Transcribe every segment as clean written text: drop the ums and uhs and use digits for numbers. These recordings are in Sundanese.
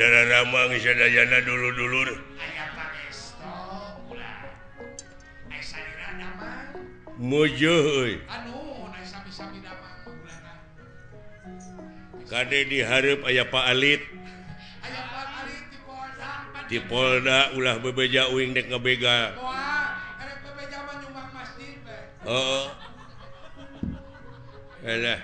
Darah ramang sadayana dulur-dulur. Aya pangesto ulah. Aya salira damang. Mujuh euy. Anu aya sami-sami damang ulah. Kade dihareup aya Pak Alit. Aya Pak Alit di Polda. Di Polda ulah bebeja uing dek ngebegal. Moal, erek bebeja mah nyumbang masjid we. Heeh. Alah.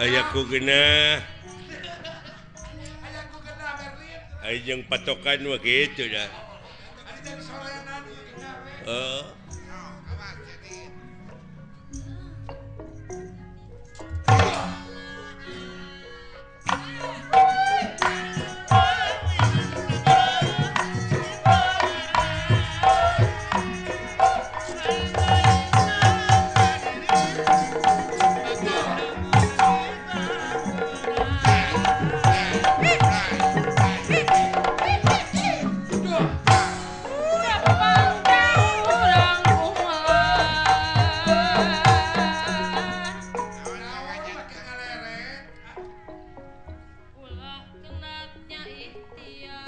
Ayaku genah. Aya jeung patokan mah kitu dah. Heeh.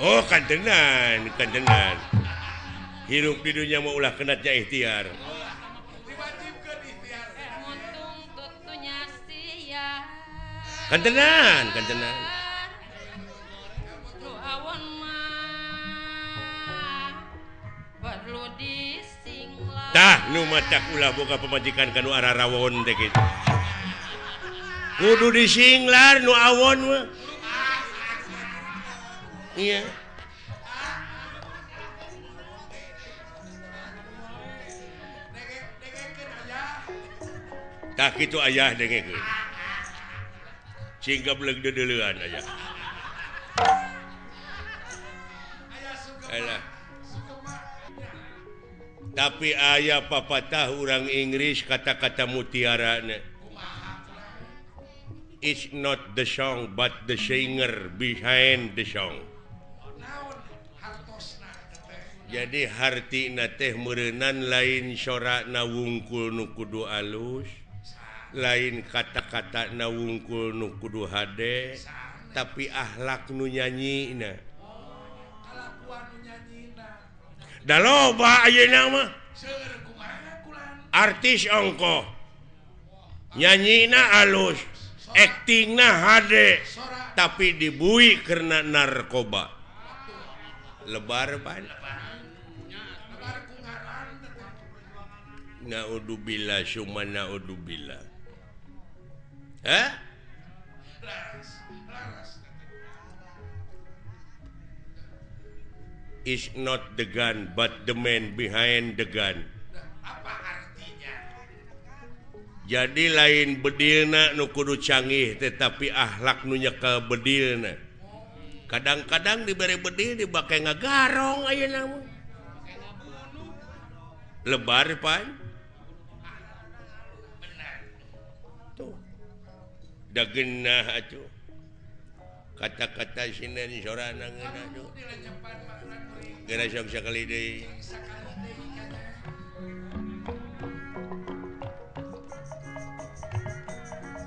Oh kantenan, kantenan. Hirup di dunia mau ulah kenatnya ikhtiar. Kantenan, kantenan. Tah nu matak ulah boga pamajikan kanu ararawon teh kitu. Kudu disinglar nu awon mah. Iya. Tah kitu ayah dengekeun. Cing gableg deudeuleun ayah. Alah. Tapi ayah papatah urang Inggris kata-kata mutiarana. It's not the song but the singer behind the song. Jadi hartina teh meureunan lain sorana wungkul nu kudu alus, lain kata-kata na wungkul nu kudu hade, tapi akhlak nu nyanyina. Da loba ayeuna mah. Artis ongkoh. Nyanyina alus, aktingna hade, tapi dibui karena narkoba. Lebar pan. Naudzubillah summa naudzubillah. Hah? It's not the gun but the man behind the gun. Apa artinya? Jadi lain bedilna nu kudu canggih tetapi akhlak nu nyekel bedilna. Kadang-kadang dibere bedil dibake ngagarong ayeuna mah. Lebar pan. Tuh. Da geunah atuh. Kata-kata sinden sorana ngeunah tuh. Geura sok sakali deui.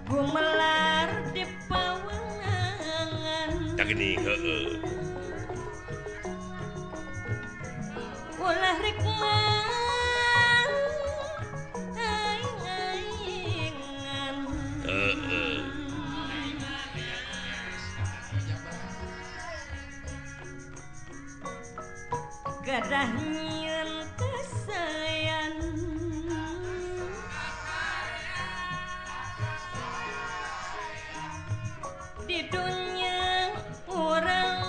Gumelar di pawengan. Tah geuning heueuh. Ulah rek mah aing-aingan. Heeh. Gadah nyieun kasayan. Di dunia urang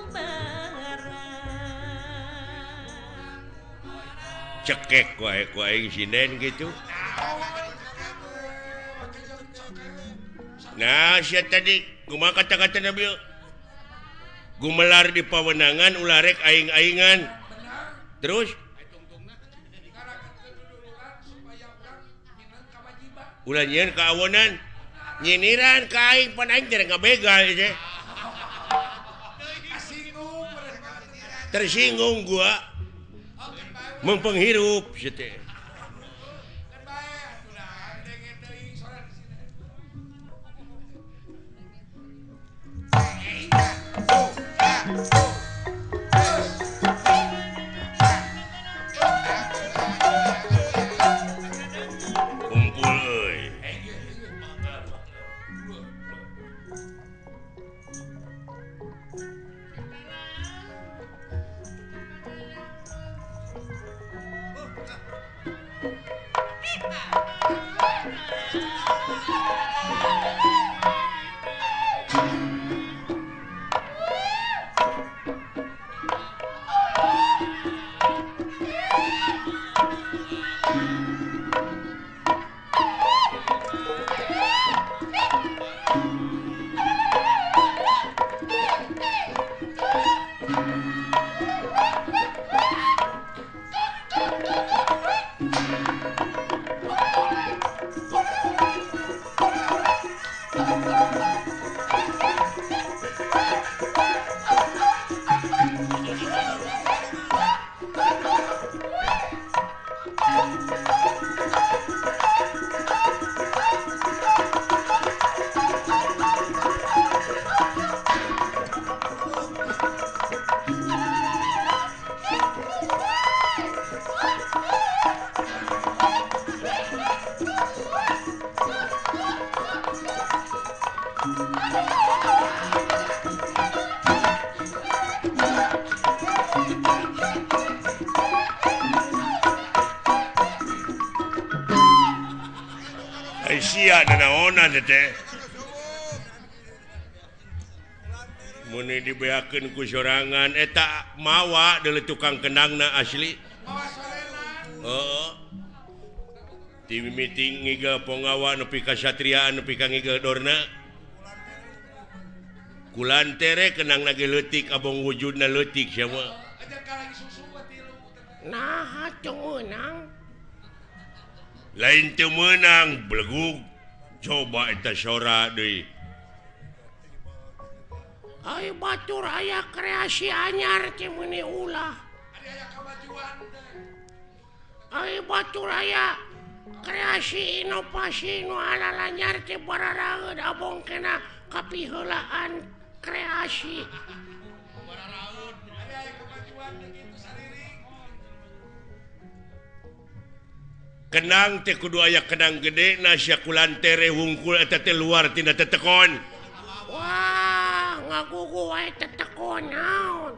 barang. Dicekek wae ku aing sinden gitu. Nah, sia tadi kumaha kata-kata Nabi? Gumelar di pawenangan ulah rek aing-aingan. Terus ulah nyieun kaawonan, nyiniran ka aing pan aing teh ngabegal teh. Tersinggung gua. Mempenghirup sia teh. Kumpul euy. Sia nanaonan teh. Mun dibeakeun ku sorangan eta mawa deuleu tukang kendangna asli. Heeh. Ti mimiti ngigel ponggawa nepi ka satriaan nepi ka ngigel dorna. Kulantere kendangna ge leutik abong wujudna leutik sia mah. Naha teu meunang. Lain teu meunang belegug. Coba eta sora deui. Ai batur aya kreasi anyar teh meuni ulah. Ai batur aya kreasi inovasi nu alalanyar teh bararaeud abong kena kapiheulaan kreasi. Kenang teh kudu aya kenang gede na sia kulantere wungkul eta teh luar tina tetekon. Wah, ngagugu wae tetekon naon.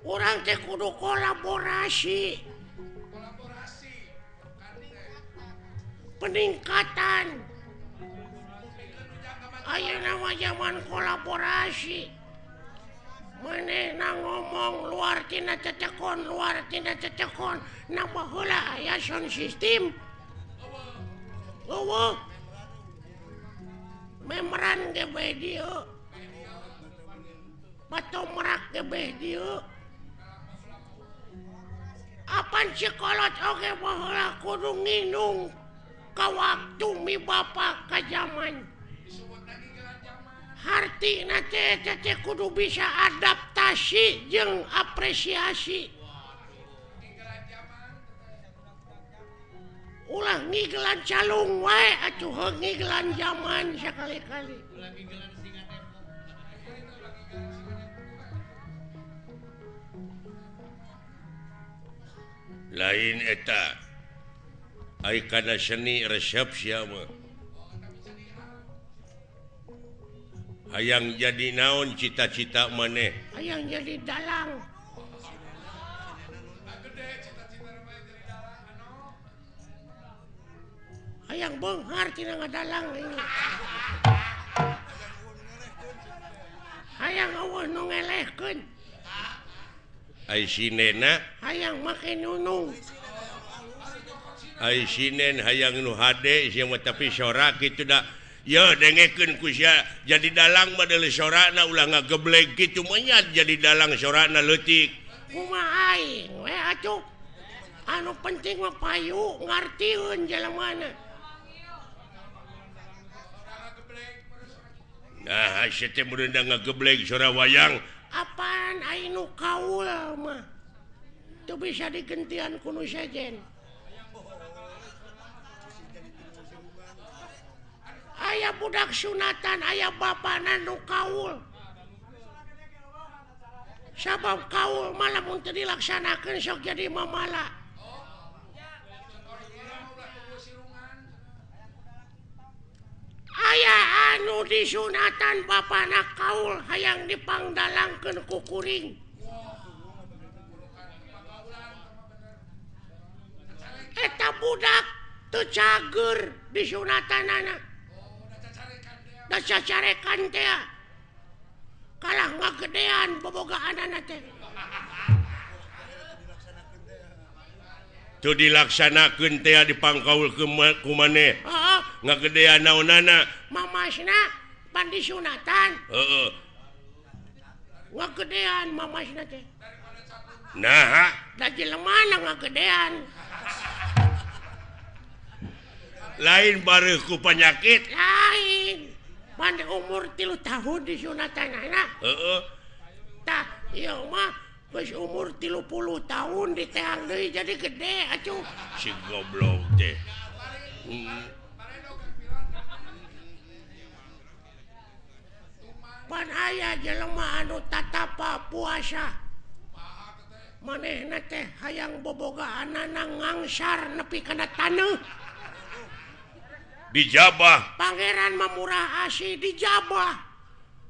Urang teh kudu kolaborasi. Peningkatan. Ayeuna mah zaman kolaborasi. Manehna ngomong luar tina tetekon, luar tina tetekon, na baheula aya sound system. Eueuh. Memeran ge bae dieu. Batomrak ge bae dieu. Apan sikolot oge baheula kudu nginung ka waktu mi bapa ka zaman. Hartina teh teh kudu bisa adaptasi jeung apresiasi. Ulah ngigelan calung wae atuh heuh ngigelan zaman sakali-kali. Lain eta. Ai kana seni resep sia mah. Hayang jadi naon cita-cita maneh? Hayang jadi dalang. Hayang beunghar tina ngadalang ini. Hayang eueuh nu ngelehkeun. Ai sinena hayang make nunung. Ai sinen hayang nu hade sia mah tapi sora kitu da. Ye dengekeun ku sia jadi dalang mah deuleu sorana ulah ngageblek kitu menyat jadi dalang sorana leutik. Kumaha aing we atuh. Anu penting mah payu ngartieun jelemana. Nah, sia teh meureun da ngageblek sora wayang. Apaan aing nu kaul mah. Teu bisa digentian ku nu sejen. Aya budak sunatan, aya bapana nu kaul. Sabab kaul mah lamun teu dilaksanakeun sok jadi mamala. Aya anu disunatan bapana kaul hayang dipangdalangkeun ku kuring. Eta budak teu cager disunatanana. Da cacarekan teh kalah ngagedean bobogaanana teh. Teu dilaksanakeun teh dipangkaul ku maneh. Heeh, ngagedean naonana? Mamasna pan disunatan. Heeh. Ngagedean mamasna teh. Naha? Da jelemana ngagedean. Lain bareuh ku panyakit. Lain. Pan umur 3 tahun disunatanana. Heeh. Tah, ieu mah geus umur 30 tahun diteang deui jadi gede atuh. Si goblok teh. Pan aya jelema anu tatapa puasa. Manehna teh hayang bobogaanana ngangsar nepi kana taneuh. Dijabah. Pangeran mah murah asih dijabah.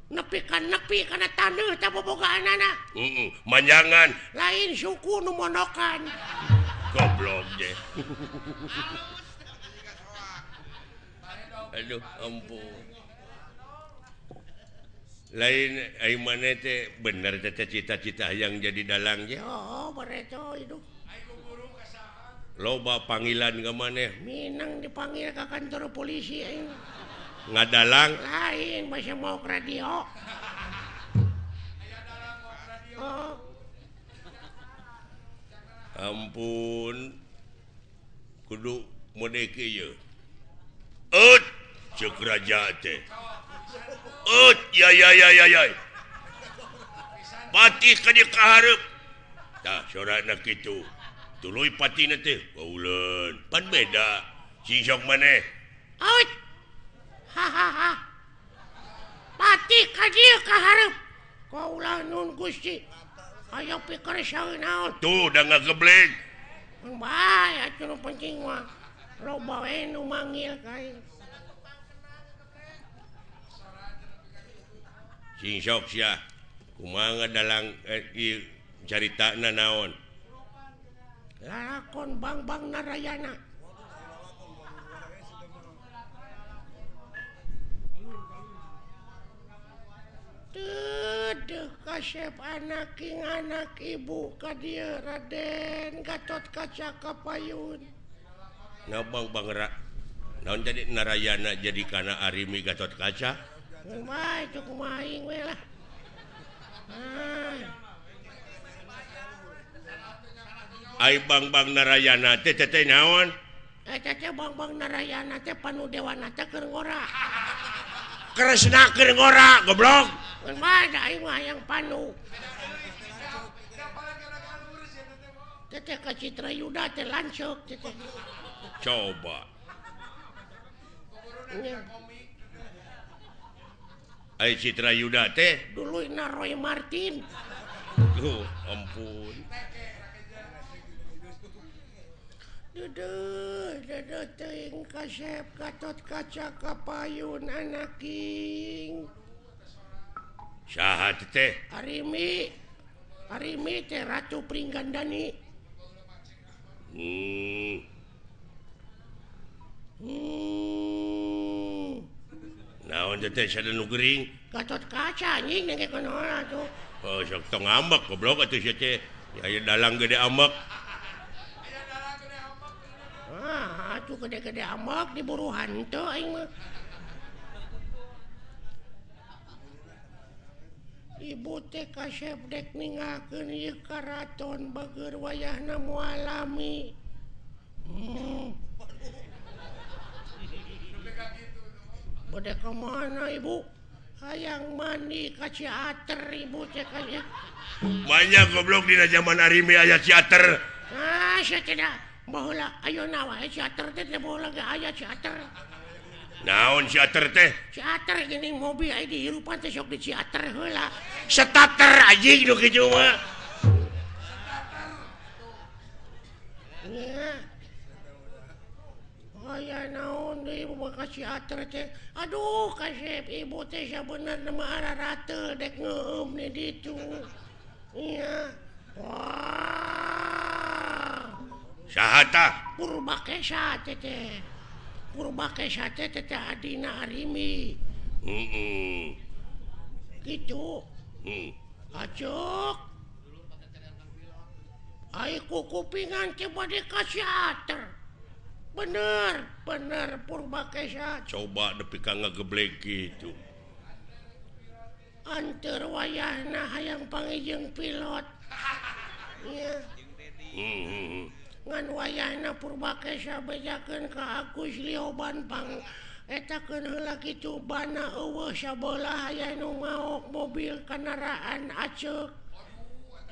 Nepi ka nepi kana taneuh teh bobogaanana. Heeh, manjangan. Lain suku nu monokan. Goblok teh. Aduh, ampun. Lain ai maneh teh bener teh cita-cita hayang jadi dalang ge. Oh, bareto hidup. Loba panggilan ka maneh. Minang dipanggil ka kantor polisi aing. Ngadalang? Lain, masih mau ke radio. Oh. Ampun. Kudu mode kieu. Eut, ceuk raja teh. Eut, ya ya ya ya ya. Patih ka dieu ka hareup. Tah sorana kitu. Tuluy patina teh, kauleun. Pan beda. Sing sok maneh. Out. Ha ha ha. Patih ka dieu ka hareup. Kaula nun Gusti. Aya pikir saeun naon. Tuh da ngageblek. Mun bae atuh nu penting mah. Loba we nu manggil ka aing. Sing sok sia. Kumaha dalang ieu caritana naon? Lalakon Bangbang Narayana. Teuh kasep anak king anak ibu ka dieu Raden Gatot Kaca Kapayun. Ngabang Bang naon jadi Narayana jadi kana Arimi Gatot Kaca? Kumaha itu kumaha aing we lah. Ah. Ai Bangbang Narayana teh teh naon? Eta teh Bangbang Narayana teh panu dewana teh keur ngora. Kresna keur ngora, goblok. Kumaha da aing mah hayang panu. Teh teh ka Citra Yuda teh lanceuk teh. Coba. Ai Citra Yuda teh duluyna Roy Martin. Duh, ampun. Duduh, duduh teuing kasep Gatot Kaca Kapayun anaking. Saha teh? Arimi. Arimi teh Ratu Pringgandani. Naon teh sada nu gering? Gatot Kaca anjing dengekeun heula tuh. Oh, sok tong ambek goblok atuh sia teh. Aya dalang gede ambek. Aya dalang gede ambek. Ah, atuh gede-gede ambek diburu hantu aing mah. Ibu teh kasep dek ninggalkeun ieu karaton bageur wayahna moal lami. Bade ka mana ibu? Hayang mandi ka Ciater ibu teh ka. Banyak goblok dina zaman Arimi aya Ciater. Ah, sia tidak. Baheula ayeuna wae Ciater teh teh baheula ge aya Ciater. Naon Ciater teh? Ciater geuning mobil aya dihirupan teh sok di Ciater heula. Starter anjing nu kitu mah. Nya. Aya naon deui ibu mah ka Ciater teh. Aduh kasep ibu teh sabenerna mah ararateul dek ngeueum di ditu. Nya. Wah. Saha tah? Purbakesa teh teh. Purbakesa teh teh adina Arimi. Heeh. Kitu. Heeh. Acuk. Ai kukupingan teh bade ka Ciater. Bener, bener Purbakesa. Coba nepi ka ngageblek kitu. Anteur wayahna hayang panggih pilot. Nya. Ngan wayahna Purbakesa bejakeun ka Agus Lioban pang etakeun heula kitu bana eueuh sabelah aya nu maok mobil kendaraan aceuk.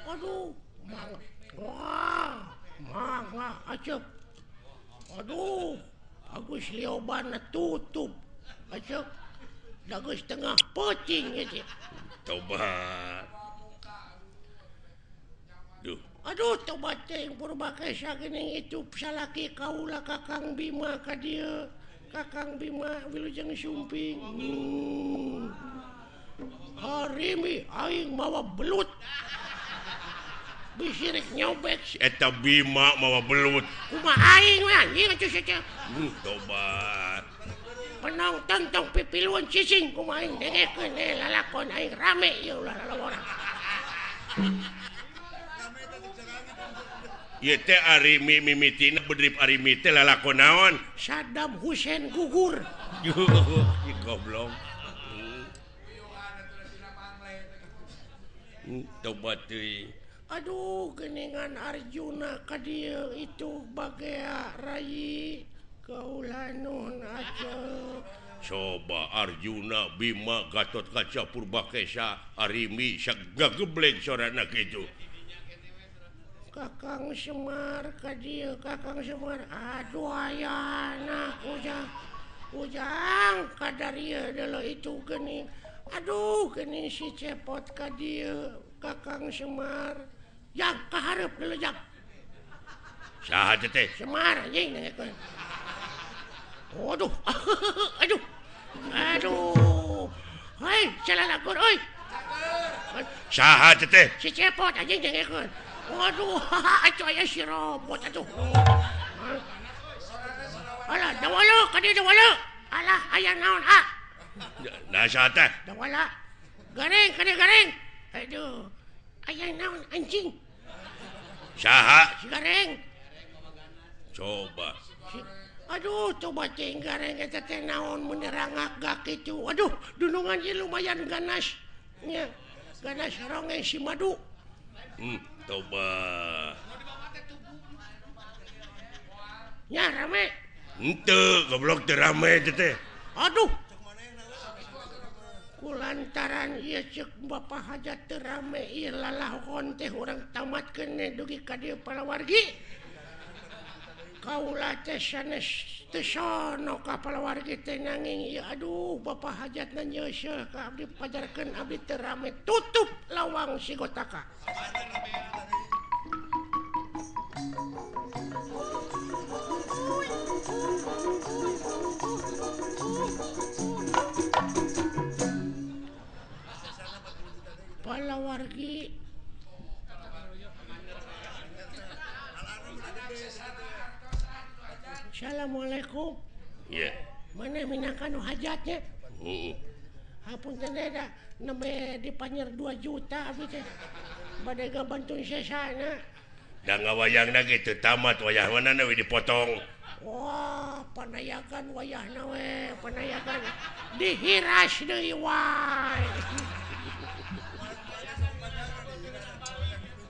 Aduh, mangga. Wah, mangga aceuk. Aduh, Agus Lioban tutup. Aceuk. Da geus tengah peuting ieu teh. Tobat. Duh. Aduh, tobat teh Purbakesa geuning itu salaki kaula Kakang Bima ka dieu. Kakang Bima wilujeng sumping. Harimi aing mawa belut. Bisi rek nyobek si eta Bima mawa belut. Kumaha aing we anjing atuh sia teh. Tobat. Penonton tong pipiluan cicing kumaha aing dengekeun lalakon aing rame ieu ulah lalawora. Ieu teh Arimi mimitina bedrip Arimi teh lalakon naon? Saddam Hussein gugur. Goblok. Tobat teuing. Aduh, geningan Arjuna ka dieu itu bagea rayi kaula nuhun aceuk. Coba Arjuna, Bima, Gatot Kaca, Purbakesa, Arimi sagageblek sorana kitu. Kakang Semar ka dieu, Kakang Semar. Aduh ayana ujang. Ujang kadarieu deuleu itu geuning. Aduh geuning si Cepot ka dieu, Kakang Semar. Jang kahareup deuleu jang. Saha teh? Semar anjing dengekeun. Aduh. Aduh. Aduh. Hei, salalakon euy. Saha teh? Si Cepot anjing dengekeun. Waduh, atuh aya si robot atuh. Alah, dawala ka dieu dawala. Alah, aya naon ah? Nah, saha teh? Dawala. Gareng ka dieu gareng. Aduh. Aya naon anjing? Saha? Si gareng. Coba. Aduh, coba cing gareng eta teh naon mun rangak gak kitu. Aduh, dunungan ieu lumayan ganas. Nya, ganas ronge si madu. Coba. Nya rame. Henteu, goblok teu rame teh. Aduh. Kulantaran ieu ceuk Bapak Hajat teu rame ieu lalahon teh urang tamatkeun dugi ka dieu palawargi. Kaula teh sanes teu sono ka palawargi teh nanging ieu aduh Bapak Hajatna nyeuseuh ka abdi pajarkeun abdi teu rame tutup lawang sigotaka. Palawargi Assalamualaikum. Iya. Mana minangka nu hajatnya? Heeh. Hapunten da nembe dipanyer 2 juta abdi teh. Bade ngabantu sesana. Da ngawayangna ge teu tamat wayah mana we dipotong. Wah, panayakan wayahna we, panayakan dihiras deui wae.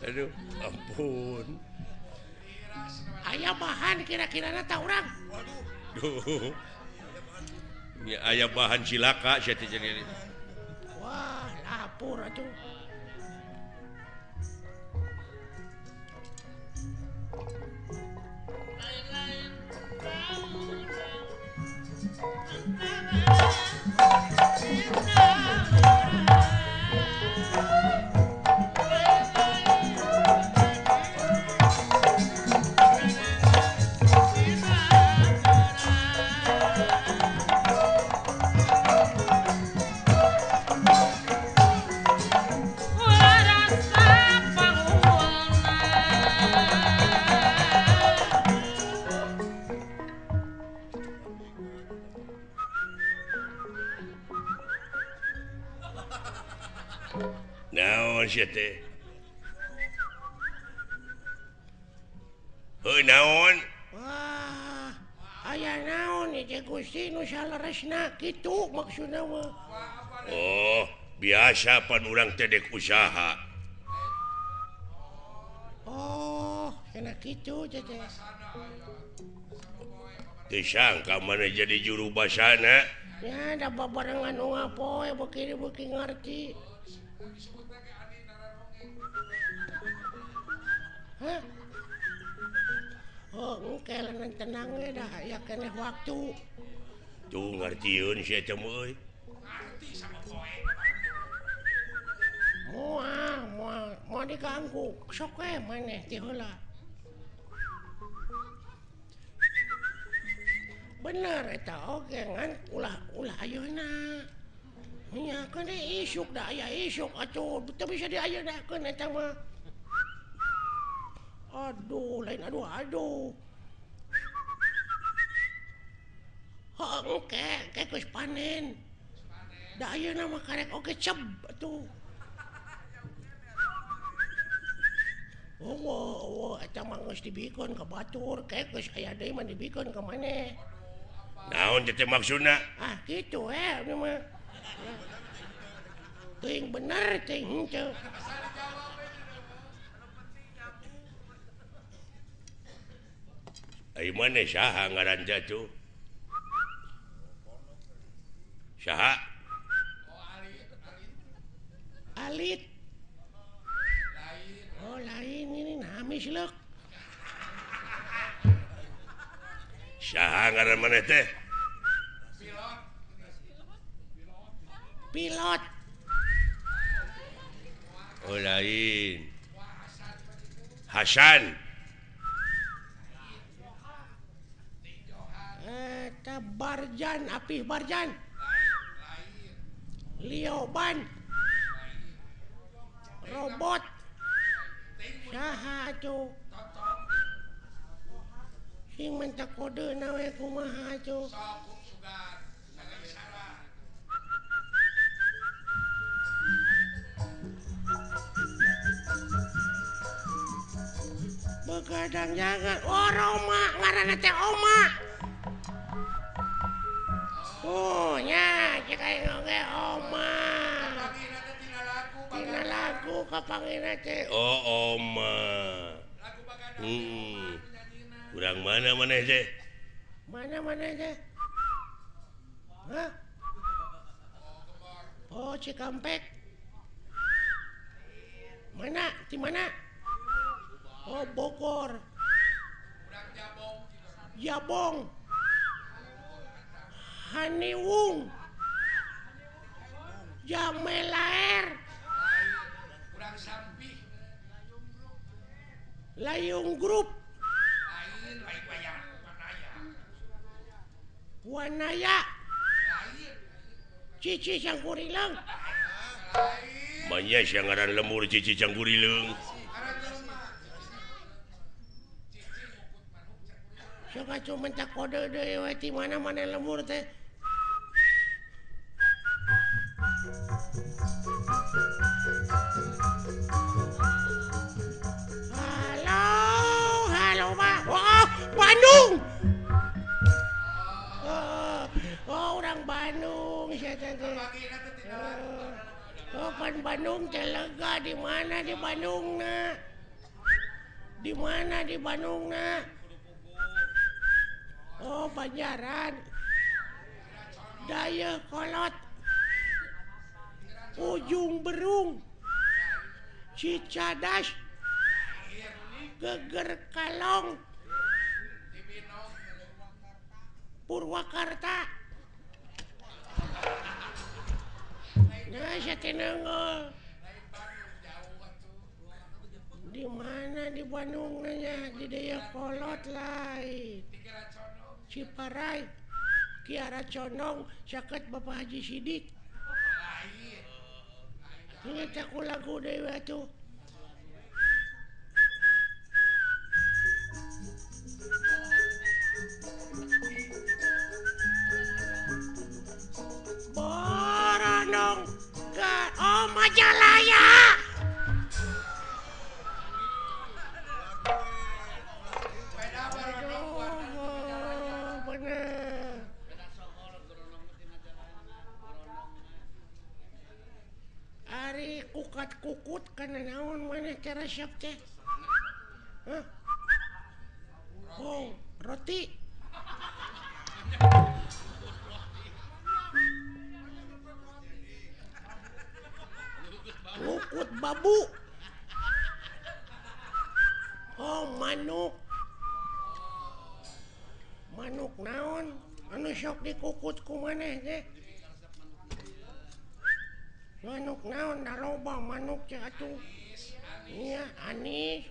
Aduh, ampun. Aya bahan kira-kirana ta urang. Waduh. Nya aya bahan cilaka sia teh jadi. Wah, lapor atuh. Naon sia teh? Heuh naon? Wah, aya naon ieu Gusti nu saleresna kitu maksudna mah. Oh, biasa pan urang teh dek usaha. Oh, kena kitu teh. Teu sangka maneh jadi juru basana. Ya, da babarengan unggal poe beuki-beuki ngarti. Hah? Oh, engke leungeun tenang we dah aya keneh waktu. Tuh ngartieun sia teh euy. Ngarti sama poe. Moal, moal, moal diganggu. Sok we maneh ti heula. Bener eta oge ngan ulah ayeuna. Nya keun isuk da aya isuk atuh teu bisa diayenakeun eta mah. Aduh, lain aduh aduh. Heuh engke, engke geus panen. Da ayeuna mah karek oge ceb atuh. Oh, eta mah geus dibikeun ka batur, ke geus aya deui mah dibikeun ka maneh. Naon teh maksudna? Ah, kitu we ieu mah. Teuing bener teuing henteu. Ai maneh saha ngaran teh atuh? Saha? Alit. Oh, lain ini hamis leuk. Saha ngaran maneh teh? Pilot. Pilot. Oh, lain. Hasan. Eta Barjan, Apih Barjan. Lioban. Robot. Saha atuh? Sing menta kodeuna we kumaha atuh? Begadang jangan. Oh, Roma ngaranna teh Oma. Oh, nya cek aing oge Oma. Tina lagu kapangina teh. Oh, Oma. Urang mana maneh teh? Mana maneh teh? Hah? Oh, Cikampek. Mana? Di mana? Oh, Bogor. Jabong. Haniwung. Jamelaer. Layung Group. Wanaya. Cici Cangkurileung. Manya sia ngaran lemur Cici Cangkurileung. Sok atuh minta kode deui we ti mana-mana lemur teh. Bandung sia teh. Oh, pan Bandung teh lega di mana di Bandungna? Di mana di Bandungna? Oh, Banjaran. Dayakolot. Ujung Berung. Cicadas. Geger Kalong. Purwakarta. Nah, saya tenang. Di mana di Bandung nanya di Dayakolot lain. Ciparai, Kiara Condong, caket Bapak Haji Sidik. Ini aku lagu dewa tuh. Boronong ke oh Majalaya. Aduh, bener. Ari kukat-kukut kana naon maneh teh resep teh? Hah? Oh, roti. Kukut babu. Oh, manuk. Manuk naon? Anu sok dikukut ku maneh teh? Manuk naon da loba manuk teh atuh. Iya, anis.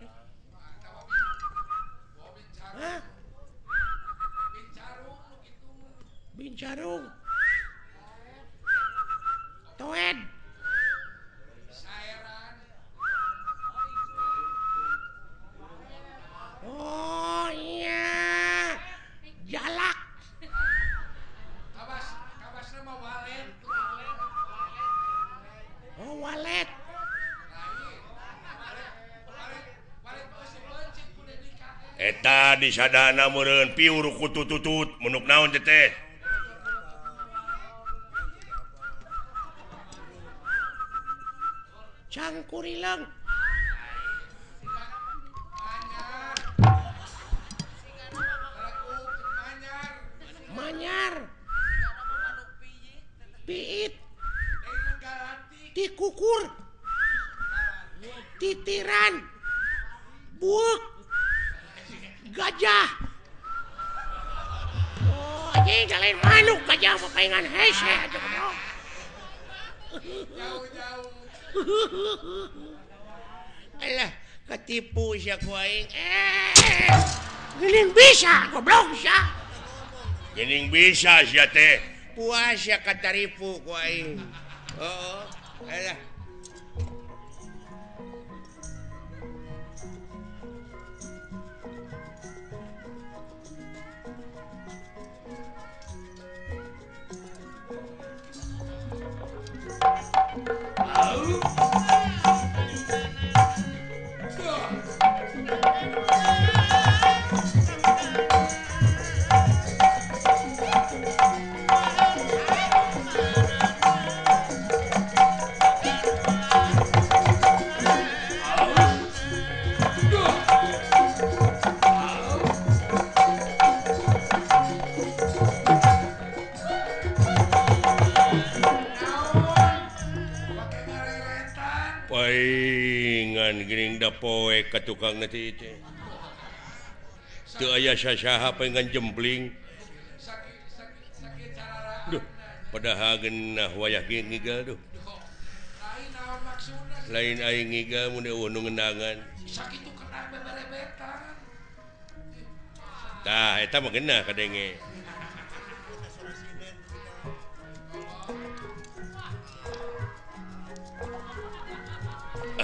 Hah? Bincarung. Toed. Oh iya. Jalak. Kabas, kabasna mah walet. Oh, walet. Eta disadana meureun piur kutututut menuk naon teh teh. Cangkurileung. Manyar. Piit. Tikukur. Titiran. Buuk. Gajah. Oh, anjing lain manuk gajah mah paingan hese atuh goblok. Jauh-jauh. Alah, ketipu sia ku aing. Geuning bisa goblok sia. Geuning bisa sia teh. Puas sia kataripu ku aing. Heeh. Alah. Paingan geuning da poe ka tukang na teh teh. Teu aya sasaha paingan jempling. Duh, padahal geunah wayah ge ngigal duh. Lain aing ngigal mun eueuh nu ngendangan. Sakitu kenang beberebetan. Tah eta mah geunah kadenge.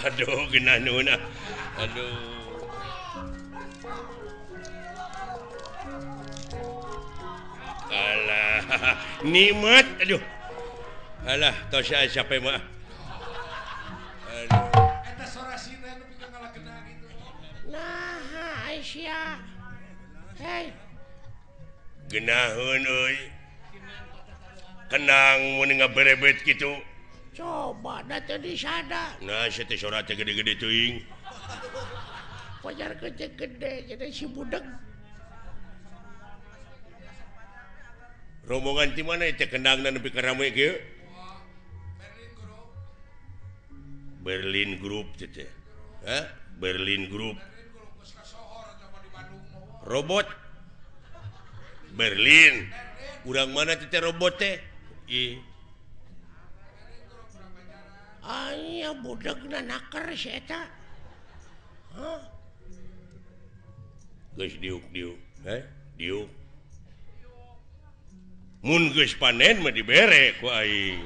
Aduh, geunah nuhun ah. Aduh. Alah, nikmat aduh. Alah, tos aya siapa mah. Aduh. Eta sora sinden nu pikeun ngalakeuna gitu. Nah, Aisyah. Hei. Geunaheun euy. Kenang mun ngaberebet kitu. Coba da teu disada. Nah, sia teh sora teh gede-gede teuing. Pajar gede-gede jadi si budeg. Rombongan ti mana teh kendangna nepi ka rame kieu? Berlin Group teh teh. Hah? Berlin Group. Robot Berlin. Urang mana teh robot teh? Ih. Aya budegna naker si eta. Hah? Geus diuk-diuk, heh? Diuk. Mun geus panen mah dibere ku aing.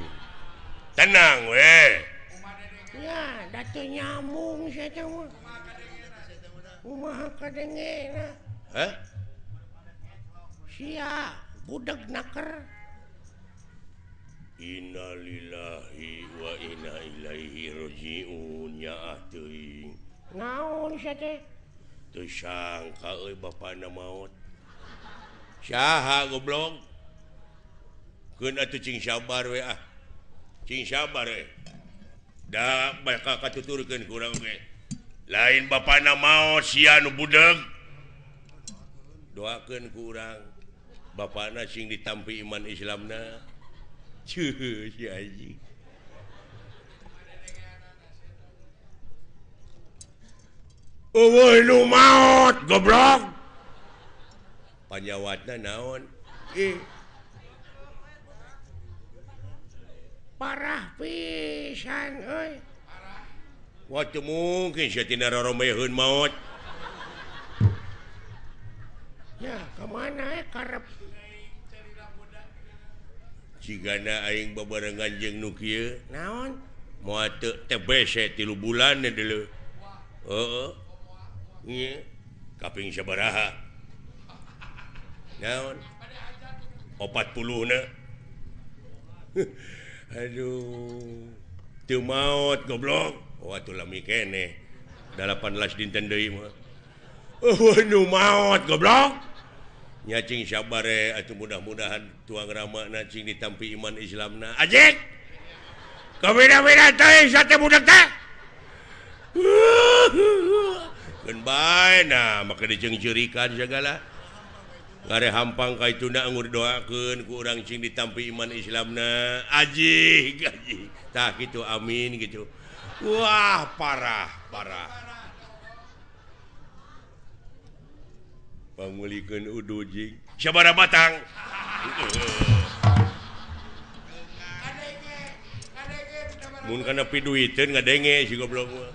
Tenang we. Ya, da teu nyambung si eta mah. Kumaha kadengena? Hah? Sia budeg naker. Innalillahi wa inna ilaihi rajiun ya teuing. Naon sia teh? Teu sangka euy bapana maot. Saha goblok? Keun atuh cing sabar we ah. Cing sabar we. Da bakal katuturkeun ku urang ge. Lain bapana maot sia nu budeg. Doakeun ku urang bapana sing ditampi iman Islamna. Cuh si anjing. Eueuh nu maot goblok. Panyawatna naon? Ih. Parah pisan euy. Wah teu mungkin sia tina roromeheun maot. Ya, kemana karep? Cigana aing babarengan jeung nu kieu. Naon? Moal teu TBC 3 bulan deuleu. Heeh. Nya kaping sabaraha? Naon? 40 na. Aduh. Teu maot goblok. Oh atuh lami keneh. 18 dinten deui mah. Oh nu maot goblok. Nya cing sabare atuh mudah-mudahan tuang ramana cing ditampi iman Islamna. Ajik. Kabeda-beda teh sate budak teh. Keun bae nah make diceungceurikan sagala. Ngare hampang ka ituna anggur doakeun ku urang cing ditampi iman Islamna. Ajik, ajik. Tah kitu amin gitu. Wah, parah, parah. Pangulikeun udu jing sabaraha batang. Mun kana piduiteun ngadenge si goblok mah.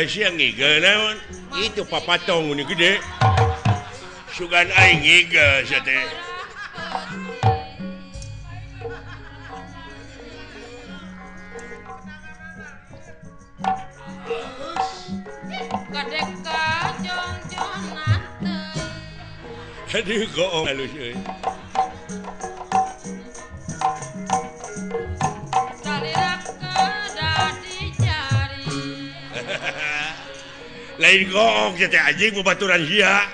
Siang ngigel naon? Itu papatong ini gede. Sugan aing ngigel sia teh. Aduh goong halus euy. Lain goong sia teh anjing babaturan sia.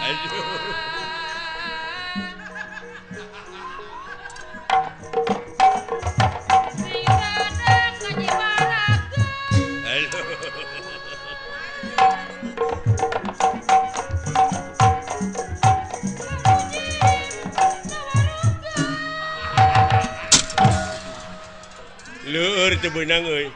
Aduh. Aduh. Leur teu beunang euy.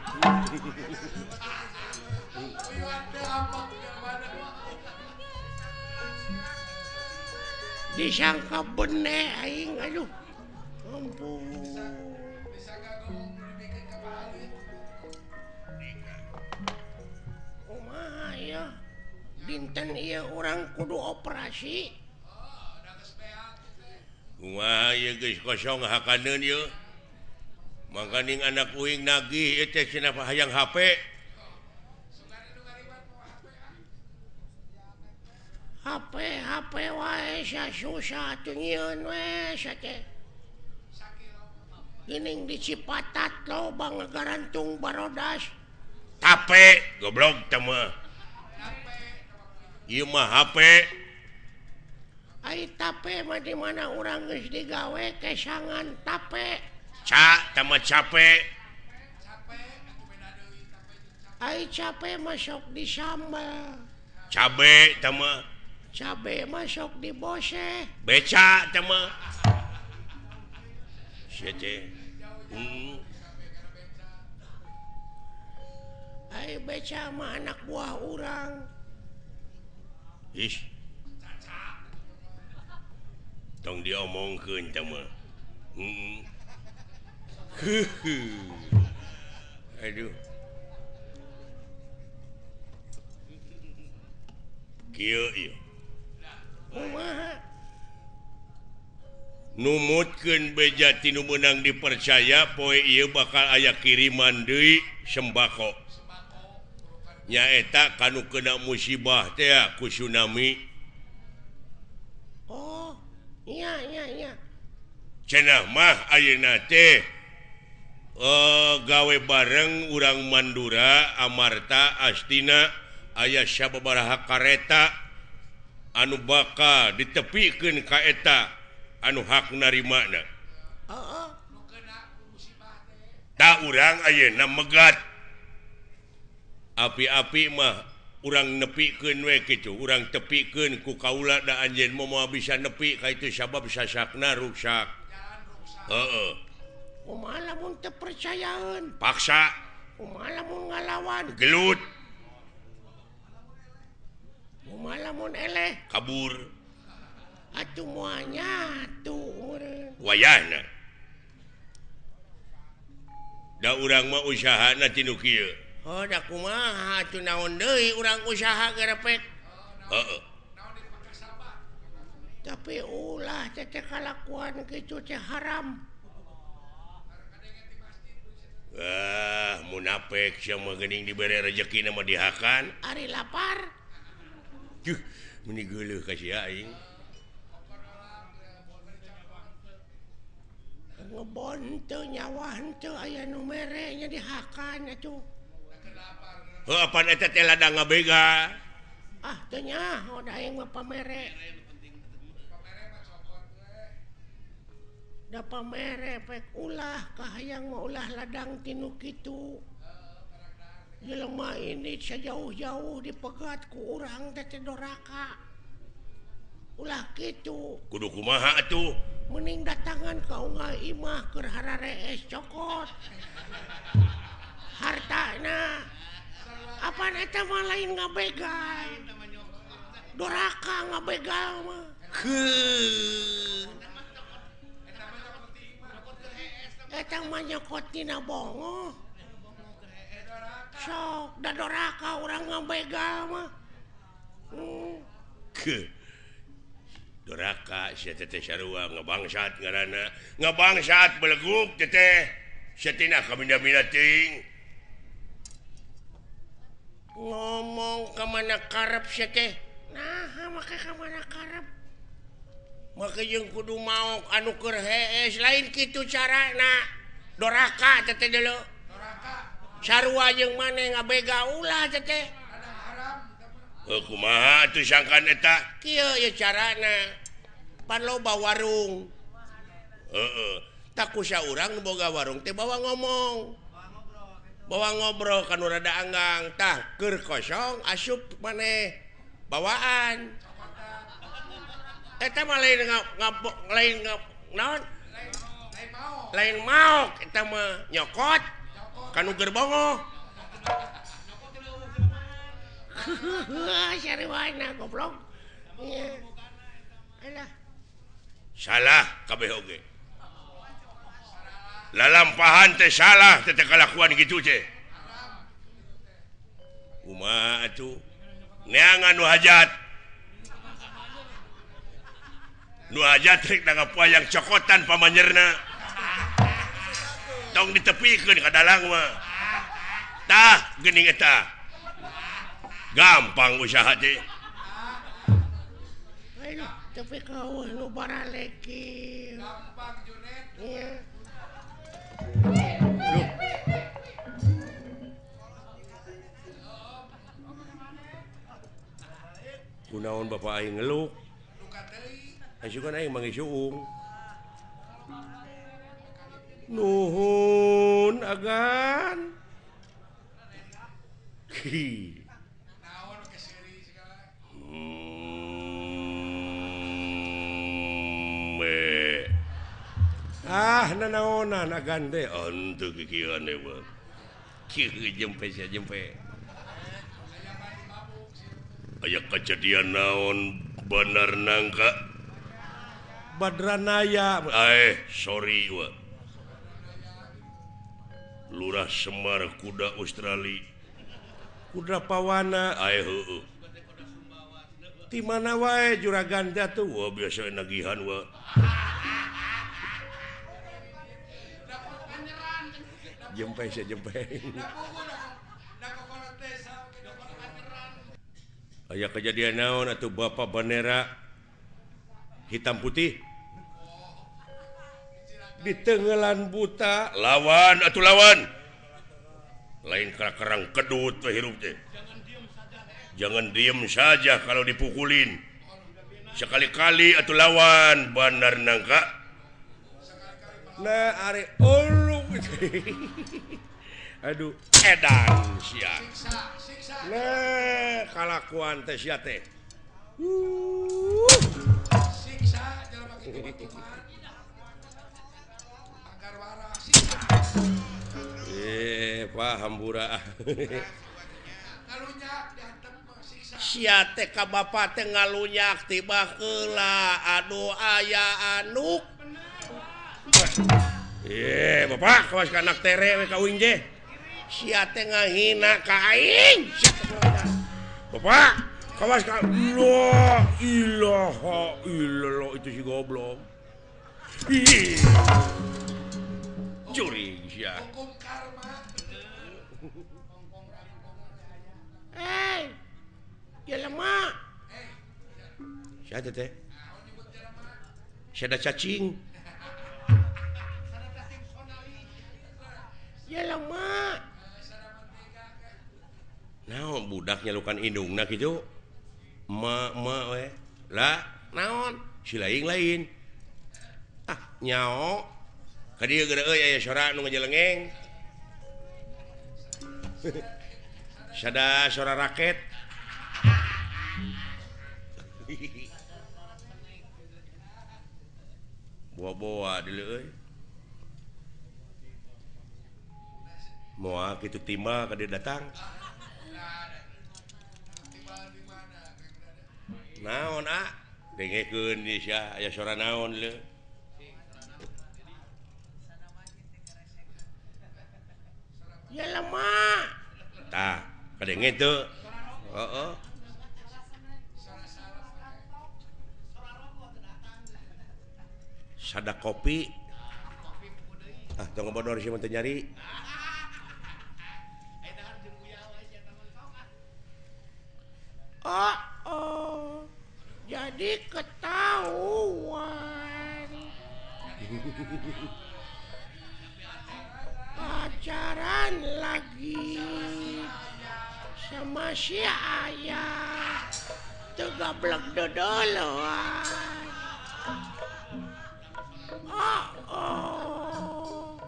Disangka bene aing aduh. Ampun. Kumaha ya? Dinten ieu urang kudu operasi. Kumaha ieu geus kosong hakaneun ieu. Mangkaning anak uing nagih ieu teh cenah hayang HP. HP HP wae susah atuh nyieun we sia teh. Geuning di Cipatat loba ngagarantung barodas. Tape goblok teh mah. Ieu mah HP. Ai tape mah di mana urang geus digawe kesangan tape. Ca teh mah cape. Ai cape mah sok disambel. Cabe teh mah. Cabe mah sok diboseh. Beca teh mah. Sia teh. Ai beca mah anak buah urang. Ih. Tong diomongkeun teh mah. Aduh. Kieu ieu. Kumaha? Numutkeun beja ti nu meunang dipercaya poe ieu bakal aya kiriman deui sembako. Nyaeta kanu kena musibah teh ku tsunami. Oh, iya iya iya. Cenah mah ayeuna teh gawe bareng urang Mandura, Amarta, Astina aya sababaraha kareta anu bakal ditepikeun ka eta anu hak narimana. Heeh. Ta urang ayeuna megat. Api-api mah urang nepikeun we kitu, urang tepikeun ku kaula da anjeun moal bisa nepi ka itu sabab sasakna ruksak. Heeh. Kumaha lamun teu percayaeun? Paksa. Kumaha lamun ngalawan? Gelut. Kumaha lamun eleh? Kabur. Atuh moal nyatu meureun. Wayahna. Da urang mah usahana ti nu kieu. Oh, da kumaha atuh naon deui urang usaha gerepek. Heeh. Tapi ulah teh kalakuan kitu teh haram. Ah, munafik sia mah geuning dibere rejekina mah dihakan. Ari lapar. Duh, meuni geuleuh ka sia aing. Ngebon teu nyawa henteu aya nu mere nya dihakan atuh. Heuh, apan eta teh ladang ngabega. Ah, teu nyaho da aing mah pamere. Da pamere pek ulah kahayang mah ulah ladang tinu kitu. Jelema ini sejauh-jauh dipegat ku urang teh teh doraka. Ulah kitu. Kudu kumaha atuh? Mending datangan ka unggal imah keur hararees cokot. Hartana. Apaan eta mah lain ngabegal. Doraka ngabegal mah. Heuh. Eta mah nyokot tina bongoh. Sok da doraka urang ngabegal mah. Ke. Doraka sia teh sarua ngabangsat ngaranna. Ngabangsat beleguk teh teh. Sia tina kaminda-minda teuing. Ngomong ka mana karep sia teh. Naha make ka mana karep? Make jeung kudu maok anu keur hees lain kitu carana. Doraka teh teh deuleu. Doraka. Sarua jeung maneh ngabega ulah teh teh. Heuh kumaha atuh sangkan eta? Kieu ieu carana. Pan loba warung. Heeh. Tak kusa urang nu boga warung teh bawa ngomong. Bawa ngobrol kan rada anggang. Tah keur kosong asup maneh bawaan. Eta mah lain lain naon? Lain maok eta mah nyokot kanu keur bongoh. Sarwana goblok. Alah. Salah kabeh oge. Lalampahan teh salah teh kalakuan kitu teh. Kumaha atuh? Neangan nu hajat. Nu hajat rek nanggap wayang cokotan pamanyerna. Tong ditepikeun ka dalang mah. Tah geuning eta. Gampang usaha teh. Ayo tepi ka eueuh nu baralek kieu. Gampang Junet. Iya. Loh. Kunaon bapak aing ngeluk? Asukan aing manggih suung. Nuhun agan. Hi. Ah nanaonan agan teh henteu kikieuan deui mah. Kieu jempe sia jempe. Aya kejadian naon Bandar Nangka Badranaya sorry wa. Lurah Semar kuda Australia kuda Pawana heueuh. Ti mana wae juragan teh atuh wah biasa nagihan wa. Jempe sia jempe. Aya kejadian naon atuh bapak bendera hitam putih di tenggelan buta lawan atuh lawan lain kerang kedut we hirup teh. Jangan diem saja kalau dipukulin sekali-kali atuh lawan Bandar Nangka. Nah ari ulung. Aduh edan sia. Nah kalakuan teh sia teh. Siksa jelema kitu mah. Agar waras siksa. Pak hambura. Ngalunyak dihantem siksa. Sia teh ka bapa teh ngalunyak tiba heula aduh aya anuk. Bapak kawas ka anak tere we ka uing teh. Sia teh ngahina ka aing. Bapak, kawas ka la ilaha illallah itu si goblok. Ih. Curing sia. Hukum karma. Eh. Jelema. Sia teh teh. Sia da cacing. Jelema. Naon budak nyalukan indungna kitu? Ma ma we. Lah, naon? Si lain-lain. Ah, nyao. Ka dieu geura euy aya sora nu ngajelengeng. Sada sora raket. Boa-boa deuleu euy. Moal kitu timbal ka dieu datang. Naon ah dengekeun di sia aya sora naon leu. Jelema. Tah, kadenge teu. Heeh. Sada kopi. Ah, tong ngabodor sia mah teu nyari. Oh, oh. Jadi ketahuan. Pacaran lagi sama si ayah. Teu gablek dodoloan. Oh, oh.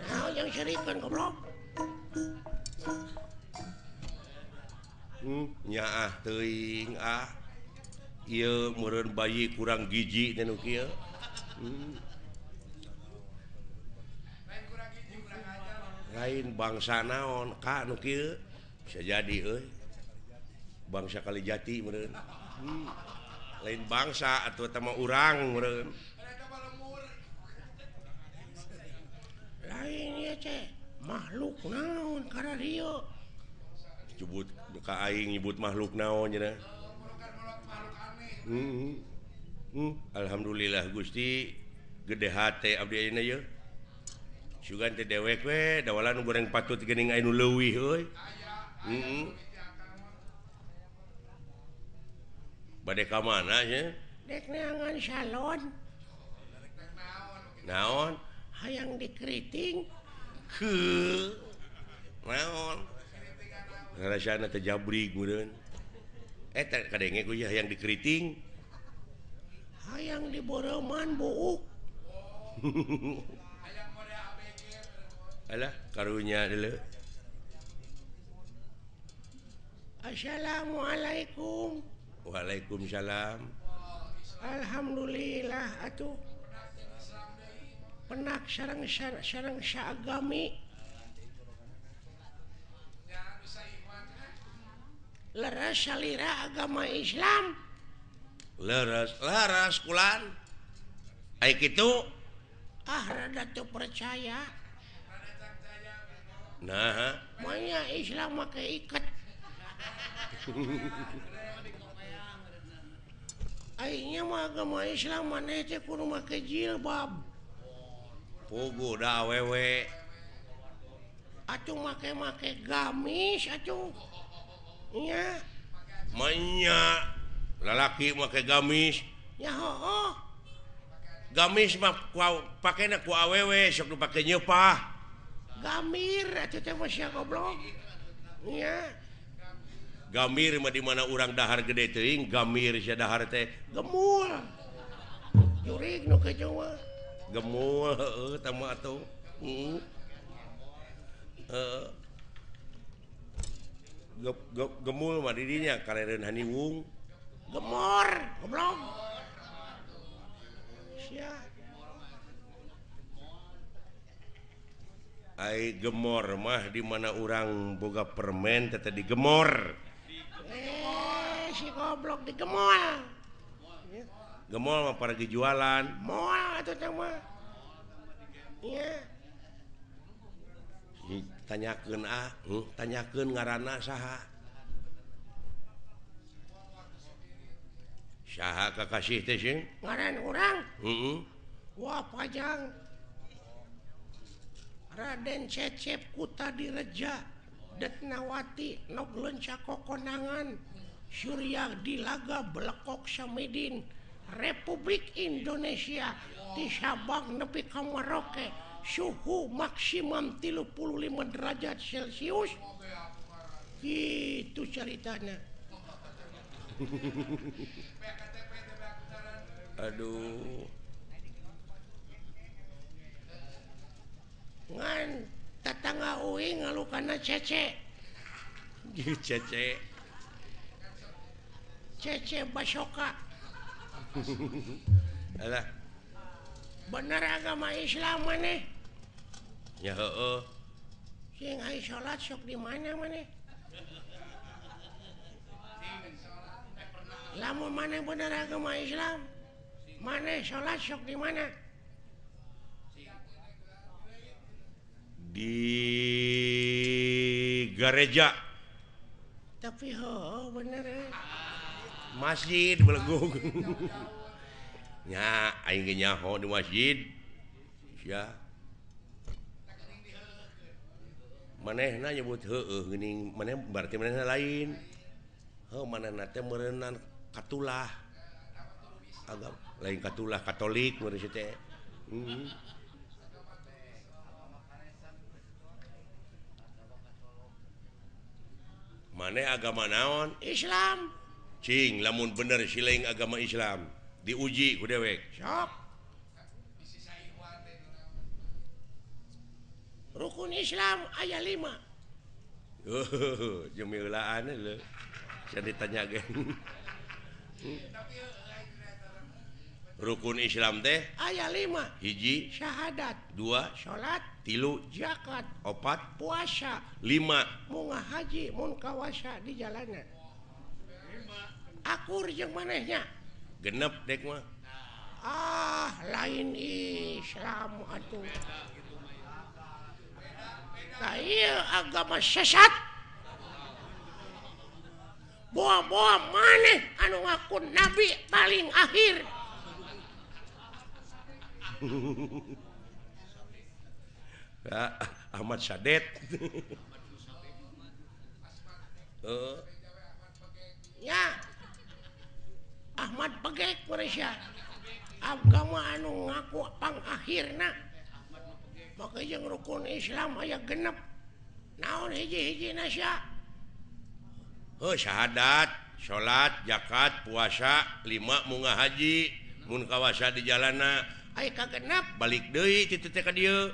Naon yang serikeun goblok? Nyaah teuing ah. Ieu meureun bayi kurang gizi teh nu kieu. Lain bangsa naon ka nu kieu bisa jadi euy. Bangsa Kalijati meureun. Lain bangsa atuh eta mah urang meureun. Lain ieu teh makhluk naon kararieu. Nyebut ka aing nyebut makhluk naon cenah. Alhamdulillah Gusti gede hate abdi ayeuna ye. Sugan teh dewek we dawalan goreng patut geuning aya nu leuwih euy. Bade ka mana nya? Dek neangan salon. Naon? Hayang dikeriting. Heuh. Naon? Rasana teh jabrig meureun. Eta kadenge ku hayang dikeriting. Hayang diboreuman buuk. Alah karunya deuleu. Assalamualaikum. Waalaikumsalam. Alhamdulillah atuh. Penak sareng sareng saagami. Leres salira agama Islam. Leres, leres kulan. Ai kitu ah rada teu percaya. Nah, manya Islam make iket. Aingnya mah agama Islam maneh teh kudu make jilbab. Puguh da awewe. Atuh make-make gamis atuh. Nya. Manya lalaki make gamis. Nya hooh. Gamis mah pakena ku awewe sok dipake nyeupah. Gamir atuh teh mah sia goblok. Nya. Gamir mah di mana urang dahar gede teuing, gamir sia dahar teh gemul. Jurig nu kitu mah. Gemul heueuh tah mah atuh. Heeh. Heeh. Gemul mah di dinya karereun haniwung. Gemor, goblok. Sia. Ai gemor mah di mana urang boga permen teh digemor. Si goblok digemol. Gemol mah para jualan. Moal atuh teh mah. Nya. Tanyakeun ah, tanyakeun ngaranna saha? Saha kakasih teh sing? Ngaran urang? Heeh. Wah pajang. Raden Cecep Kutadireja Detnawati nog leunca kokonangan Surya Dilaga Belekok Samidin Republik Indonesia di Sabang nepi ka Merauke suhu maksimum 35 derajat Celcius. Gitu ceritanya. Aduh. Ngan tetangga uing ngalukana cece. Cece. Cece Basoka. Alah. Bener agama Islam maneh? Ya heueuh. Sing ai salat sok di mana maneh? Lamun maneh bener agama Islam, maneh salat sok di mana? Di gereja. Tapi heueuh bener Masjid belegung. Nya aing ge nyaho di masjid. Sia. Manehna nyebut heueuh geuning maneh berarti manehna lain. Heuh manehna teh meureunnan katulah. Agama lain katulah Katolik meureun teh. Maneh agama naon? Islam. Cing lamun bener siling agama Islam diuji ku dewek. Sok. Rukun Islam aya 5. Oh, jemilaan lho. Saya ditanya ge. Rukun Islam teh aya 5. Hiji syahadat, 2 salat, 3 zakat, 4 puasa, 5 munga haji mun kawasa di jalanan. Akur jeung manehnya. Genep dek mah. Ah, lain Islam atuh. Tah ieu agama sesat. Boa-boa maneh anu ngaku nabi paling akhir. Ahmad Sadet. Ya. Ahmad Pegek Malaysia. Agama anu ngaku pangakhirna. Maka jeung rukun Islam aya genep. Naon hiji-hijina sia? Heuh syahadat, salat, zakat, puasa, 5 munggah haji, mun kawasa di jalana. Aya kagenep balik deui kitu teh ka dieu.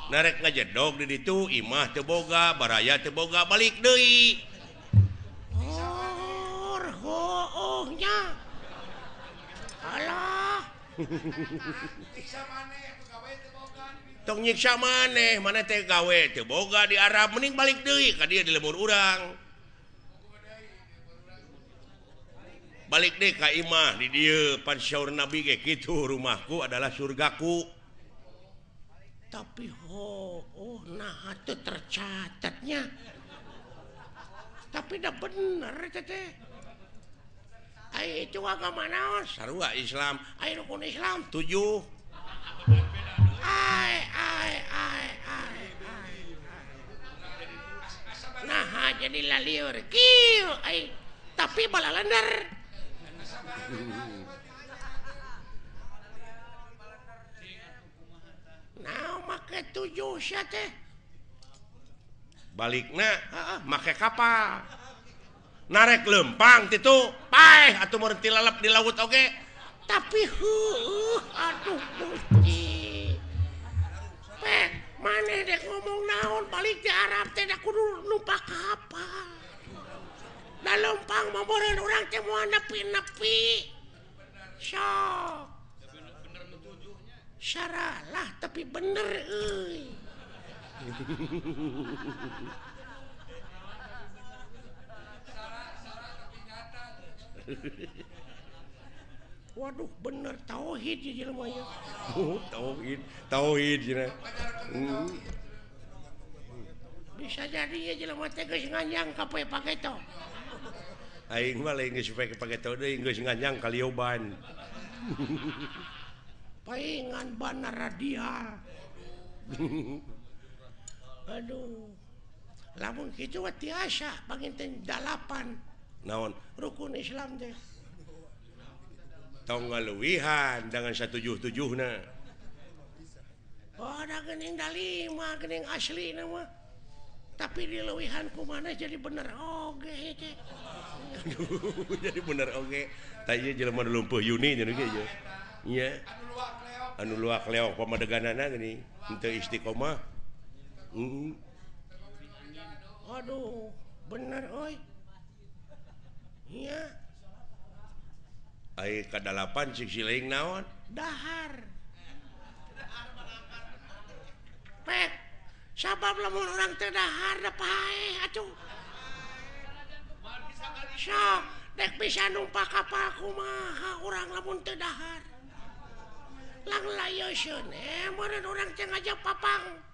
Narek ngajedog di ditu, imah teu boga, baraya teu boga, balik deui. Oh, hooh nya. Alah. Tong nyiksa maneh, maneh teh gawe teu boga di Arab, mending balik deui ka dieu di lembur urang. Balik deh ka imah di dieu, pan syaur Nabi ge kitu, rumahku adalah surgaku. Tapi oh nah teu tercatatnya. Tapi dah bener teh. Ai itu agama naon? Sarua Islam. Ai rukun Islam 7. Ai ai ai ai. Nah jadi lalieur kieu ai tapi balalender. Nah make 7 sia teh. Balikna heeh make kapal. Narek lempang titu, paeh atuh mun tilalep di laut oge. Tapi heueuh aduh Gusti. Pek maneh dek ngomong naon balik di Arab teh da kudu numpak kapal. Da lempang mah meureun urang teh moal nepi-nepi. Sok. Saralah tapi bener euy. Waduh bener tauhid ieu jelema nya. Oh, tauhid, tauhid cenah. Bisa jadi ieu jelema teh geus nganyang ka poe pageto. Aing mah lain geus poe pageto deui geus nganyang ka lioban. Paingan bana radial. Aduh. Lamun kitu mah tiasa panginten 8. Naon rukun Islam teh. Tong ngaluwihan dengan 177na. Oh, da geuning da 5 geuning aslina mah. Tapi dileuwihan kumaha jadi bener oge teh. Aduh, jadi bener oge. Tah ieu jelema nu lumpuh Yuni nya ge ieu. Nya. Anu luak leok pamadeganana geuning henteu istiqomah. Aduh, bener euy. Iya. Ai kadalapan cik siling naon? Dahar. Pek. Sabab lamun urang teu dahar da paeh atuh. Sok, dek bisa numpak kapal kumaha urang lamun teu dahar. Lang layoseun meureun urang teh ngajak papang.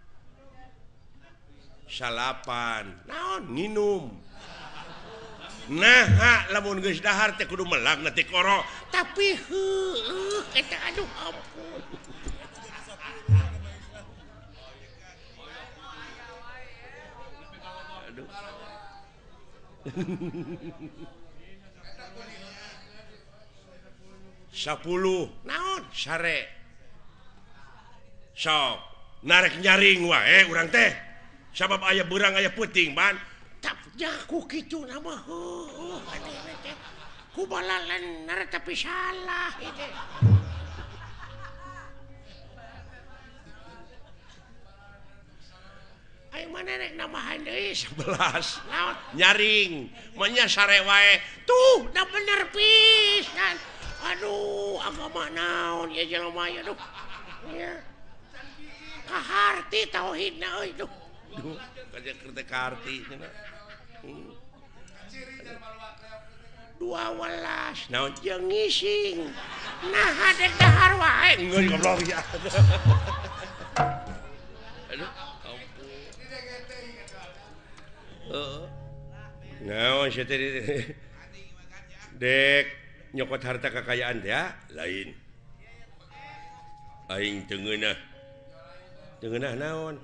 Salapan. Naon? Nginum. Nah, lamun geus dahar teh kudu melak na teh koro. Tapi heueuh eta aduh ampun. Aduh. 10 naon sare. Sok, narek nyaring wae urang teh. Sabab aya beurang aya peuting ban. Jaku kitu nama heueuh teh ku balalener tapi salah ieu teh. Aing mana rek nambahan deui 11. Naon? Nyaring, mah sare wae. Tuh, da bener pisan. Aduh, agama naon ieu jelema ieu aduh. Nya. Kaharti tauhidna euy duh. Duh, kaja kaharti cenah. 12 naon jeung ngising. Nah, dek dahar wae. Geus goblok ya. Aduh, ampun. Heeh. Naon sia teh Dek nyokot harta kekayaan teh lain. Aing teu ngeunah. Teu ngeunah naon?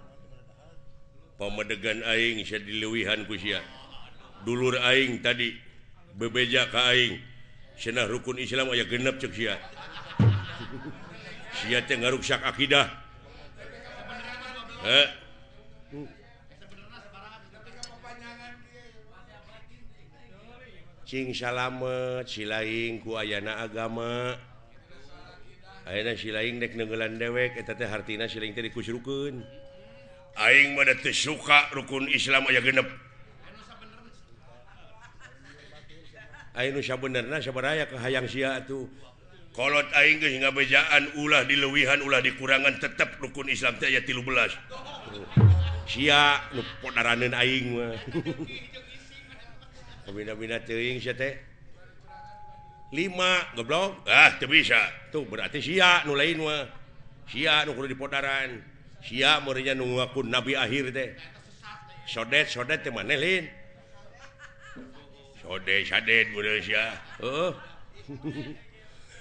Pamedegan aing sia dileuwihan ku sia. Dulur aing tadi bebeja ka aing. Cenah rukun Islam aya genep ceuk sia. Sia teh ngaruksak akidah. Heh. Cing salamet silaing ku ayana agama. Ayeuna silaing dek neungeulan dewek eta teh hartina silaing teh dikusrukeun. Aing mah teu suka rukun Islam aya genep. Aing nu sabenerna sabaraya kahayang sia atuh. Kolot aing geus ngabejaan ulah dileuwihan ulah dikurangan tetep rukun Islam teh aya 13. Sia nu podaraneun aing mah. Kabina-bina teuing sia teh. 5 goblok. Ah teu bisa. Tuh berarti sia nu lain mah. Sia nu kudu dipodaran. Sia meureunnya nu ngaku nabi akhir teh. Sodet-sodet teh maneh lain. Sodet sadet meureun sia. Heuh.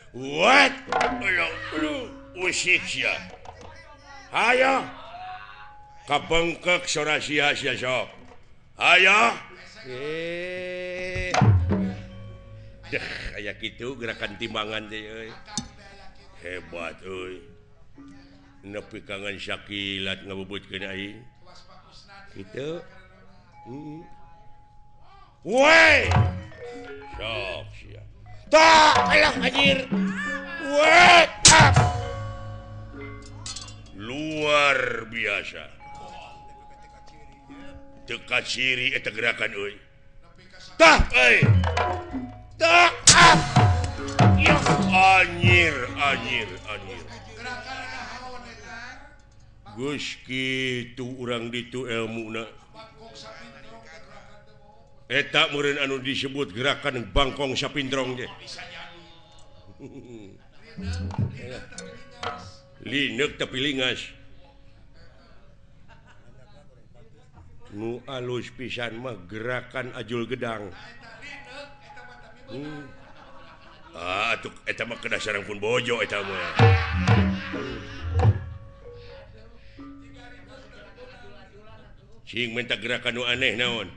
What? Aduh, usik sia. Hayo. Kabengkek sora sia sia sok. Hayo. Deh, aya kitu gerakan timbangan teh euy. Hebat euy. Nepi kangen sakilat ngabubutkeun aing. Kitu. Heeh. Woi. Sok sia. Tak, alah anjir. Woi, up. Luar biasa. Teu kaciri eta gerakan euy. Tah euy. Tah. Yah, anjir, anjir, anjir. Geus kitu urang ditu elmuna. Eta meureun anu disebut gerakan bangkong sapindrong teh. Lineuk tapi lingas. Nu alus pisan mah gerakan ajul gedang. Ah, atuh eta mah kedah sareng pun bojo eta mah. Cing minta gerakan nu aneh naon?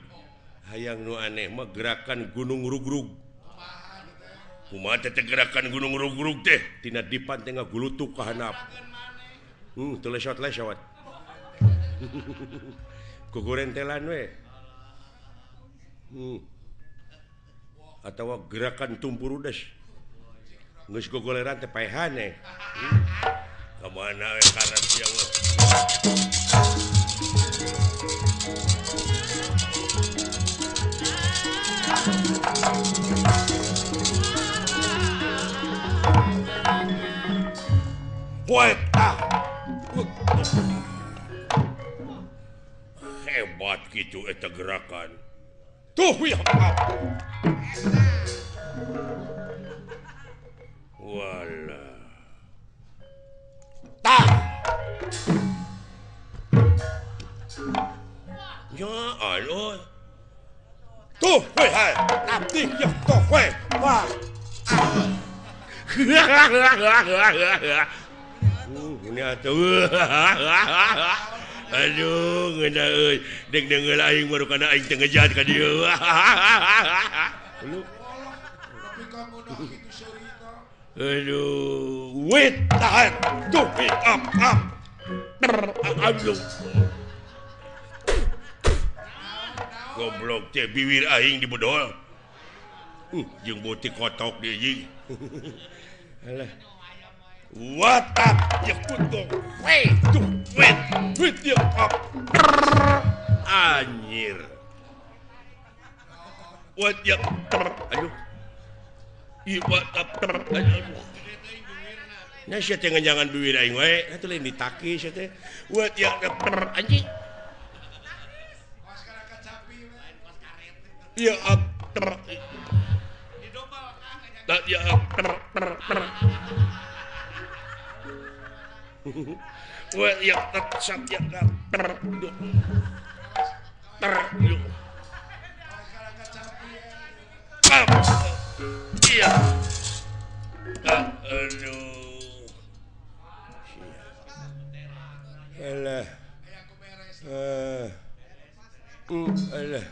Hayang nu aneh mah gerakan gunung rugrug. Kumaha teh gerakan gunung rugrug teh? Tina dipan teh ngagulutuk ka handap. Teu lesot-lesot. Kugurentelan we. Atawa gerakan tumpurudes. Geus gogoleran teh paehan eh. Ka mana we karep sia mah. Woi, ah. Hebat gitu eta gerakan. Tuh ya. Wala. Tah. Ya Allah. Tuh, woi, hai. Abdi ya tuh, woi. Wah. Ini atuh. Aduh, ngeunah euy. Deg deungeul aing baru kana aing teu ngejat ka dieu. Aduh, wait, tahan. Tuh, up, up. Aduh. Goblok teh biwir aing dibedol. Jeung beuti kotok deui jeung. Alah. What up? Ya kutu. Wait, tuh, wait, wait ya up. Anjir. What ya? Aduh. Ih, what up? Aduh. Nya sia teh nganjangan biwir aing wae, atuh lain ditaki sia teh. What ya? Anjing. Ya up. Tak ya up. Wah, ya tak sat ya ter ter. Iya. Aduh. Alah. Alah.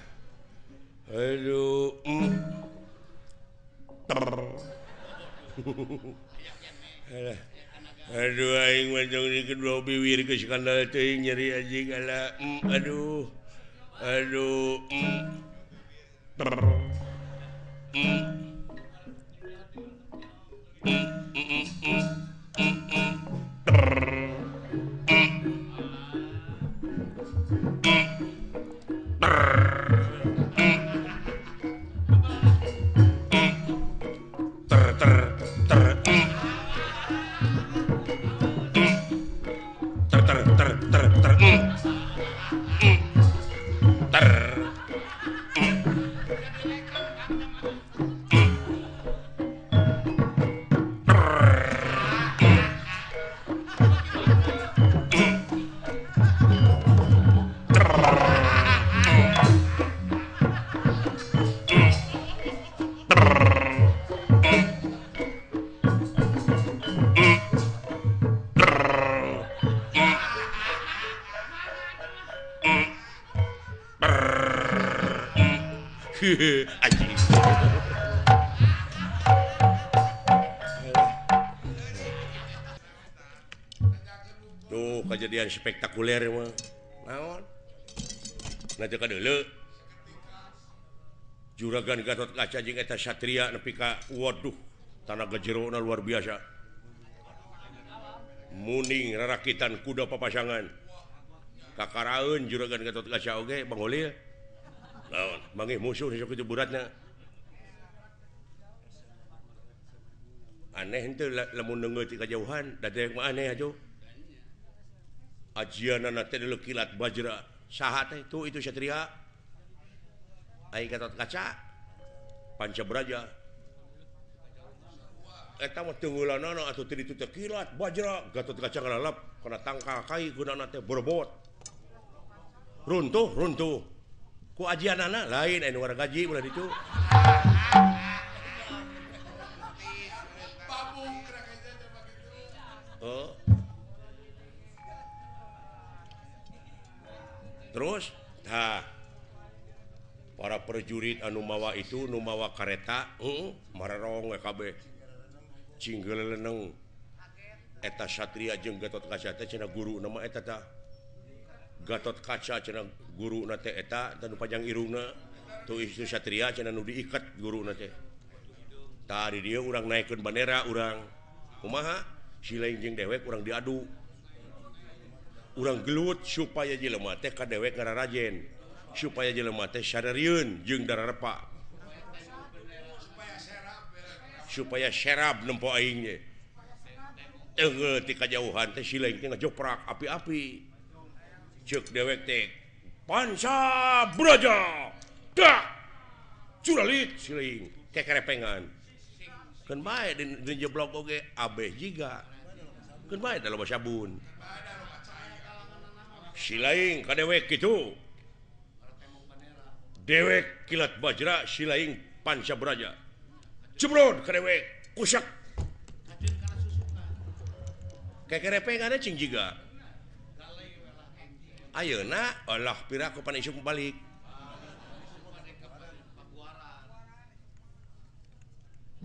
Aduh. Alah. Aduh aing mah jong di kedua biwir geus skandal teuing nyeri anjing alah. Aduh. Aduh. Anjing. Tuh kejadian spektakuler mah. Naon? Nanti ka deuleu. Juragan Gatot Kaca jeung eta Satria nepi ka waduh, tanaga jerona luar biasa. Muning rarakitan kuda papasangan. Kakaraeun Juragan Gatot Kaca oge Bang Holil. Naon, manggih musuh sok kitu beratna. Aneh henteu lamun neungeut ti kajauhan, da dewek mah aneh atuh. Ajianana teh deuleu kilat bajra. Saha teh? Tuh itu Satria. Aing Gatot Kaca. Panca Braja. Eta mah teungeulanana atuh teu ditu teh kilat bajra. Gatot Kaca ngalalap kana tangkal kai gunana teh borbot. Runtuh, runtuh. Ku ajianana lain anu wargaji ulah ditu. Oh. Terus tah para prajurit anu mawa itu nu mawa kareta, mararong we kabeh. Cinggeleneng eta Satria jeung Gatot Kaca teh cenah guru nama eta tah. Gatot Kaca cenah guruna teh eta tanu panjang irungna tuh itu Satria cenah nu diikat guruna teh. Tah di dieu urang naikeun bandera urang. Kumaha? Si lain jeung dewek urang diadu. Urang gelut supaya jelema teh ka dewek ngararajen, supaya jelema teh sadarieun jeung dararepa. Supaya serab nempo aing ge. Teunggeul ti kajauhan teh si lain teh ngajoprak api-api. Ceuk dewek teh Panca Braja. Dak. Curalit si lain kekerepengan. Keun bae di jeblok oge abeh jiga. Keun bae da loba sabun. Si lain ka dewek kitu. Dewek kilat bajra, si lain Panca Braja. Jebrod ka dewek kusak. Kekerepengan cing jiga. Ayeuna Allah pira ku pan isuk balik.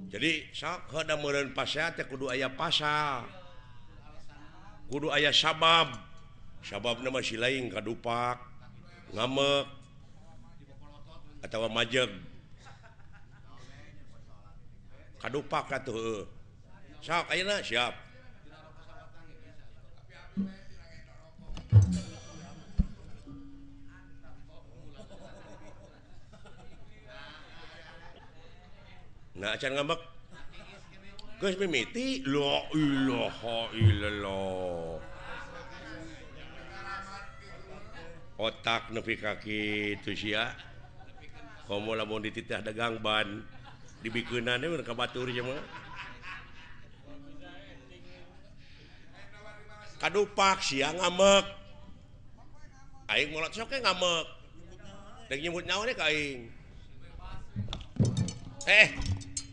Jadi sok heuda meureun pasea teh kudu aya pasal. Kudu aya sabab. Sababna mah si lain kadupak, ngamek atawa majeg. Kadupak atuh heueuh. Sok ayeuna siap. Nah acan ngambek. Geus mimiti la ilaha illallah. Otak nepi ka kitu sia. Komo lamun dititah dagang ban dibikeunana we ka batur sia mah. Kadupak sia ngambek. Aing molot sok ge ngambek. Deuk nyebut nyawa ka aing.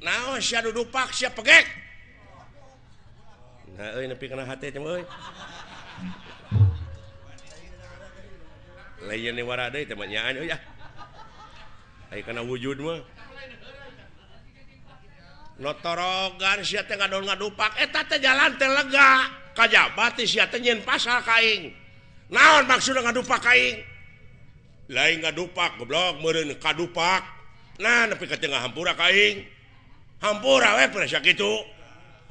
Naon sia dudupak sia pegek. Nah euy nepi kana hate teh euy. Lain ni wara deui teh mah nyaan euy ah. Aya kana wujud mah. Notorogan sia teh ngadon ngadupak eta teh jalan teh lega. Kajaba teh sia teh nyieun pasal ka aing. Naon maksudna ngadupak ka aing? Lain ngadupak goblok meureun kadupak. Nah nepi ka tengah hampura ka aing. Hampura we pernah sakitu.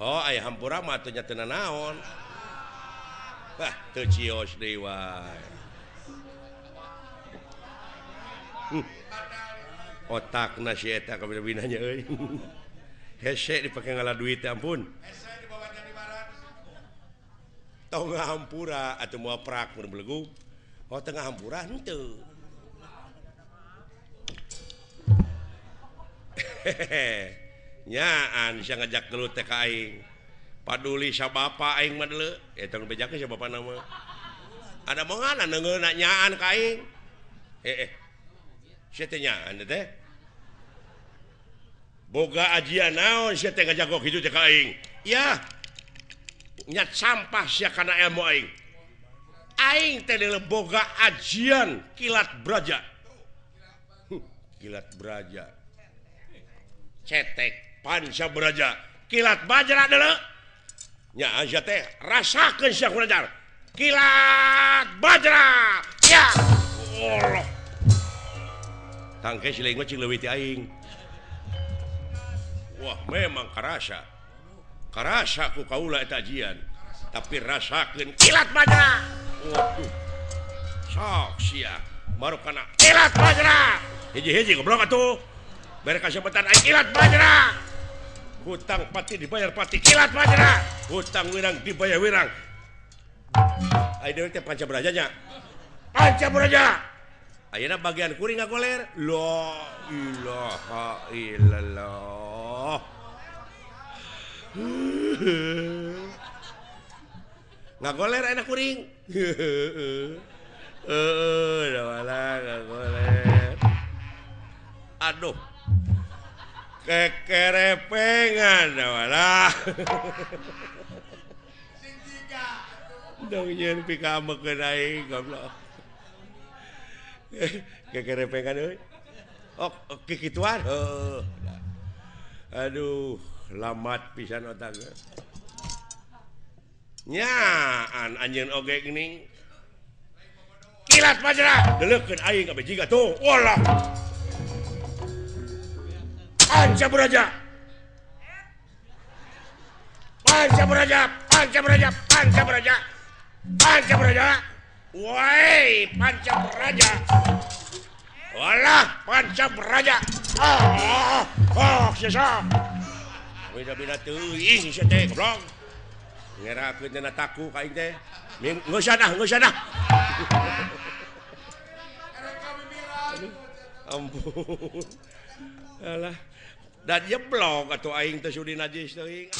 Oh aya hampura mah atuh nya teu nanaon. Wah teu cios deui wae. Otakna si eta kabina-binanya euy. Hese dipake ngala duit ampun. Hese dibawa jadi barat. Tong hampura atuh moal prak mun belegug. Oh tengah hampura henteu. Hehehe. Nyaan sia ngajak gelut teh ka aing. Paduli sa bapa aing mah deuleu. Eta nu bejakeun sa bapana mah. Ada mongana neungeuna nyaan ka aing. Sia teh nyaan teh. Boga ajian naon sia teh ngajago kitu teh ka aing. Yah. Nyat sampah sia kana ilmu aing. Aing teh deuleu boga ajian kilat braja. Kilat braja. Cetek panca braja. Kilat bajra deuleu. Nya sia teh rasakeun sia kulajar. Kilat bajra. Ya. Allah. Tangke si leung mah cing leuwih ti aing. Wah, memang karasa. Karasa ku kaula eta ajian. Tapi rasakeun kilat bajra. Waduh. Sok sia. Baru kana kilat bajra. Hiji-hiji goblok atuh. Bere kasebetan aing kilat bajra. Hutang pati dibayar pati kilat bajra. Hutang wirang dibayar wirang. Aing deui teh panca braja nya. Panca braja. Ayeuna bagian kuring ngagoler. La ilaha illallah. Ngagoler ayeuna kuring. Heeh, dah ngagoler. Aduh. Kekerepengan dah. Sing jiga. Dong nyeun pikamekeun aing goblok. Kekerepengan euy. Oh, kikituan. Heuh. Aduh, lamat pisan otak. Nyaan anjeun oge geuning. Kilat bajra, deuleukeun aing ka jiga tuh. Walah. Panca braja. Panca braja, panca braja, panca braja. Panca braja. Woi, panca braja. Walah, panca braja. Ah, oh, sesa. Beda-beda teuing sia teh goblok. Ngerakeun dina taku ka aing teh. Ngeusan ah, ngeusan ah. Ampun. Alah. Dan jeblok atuh aing teh sudi najis teuing.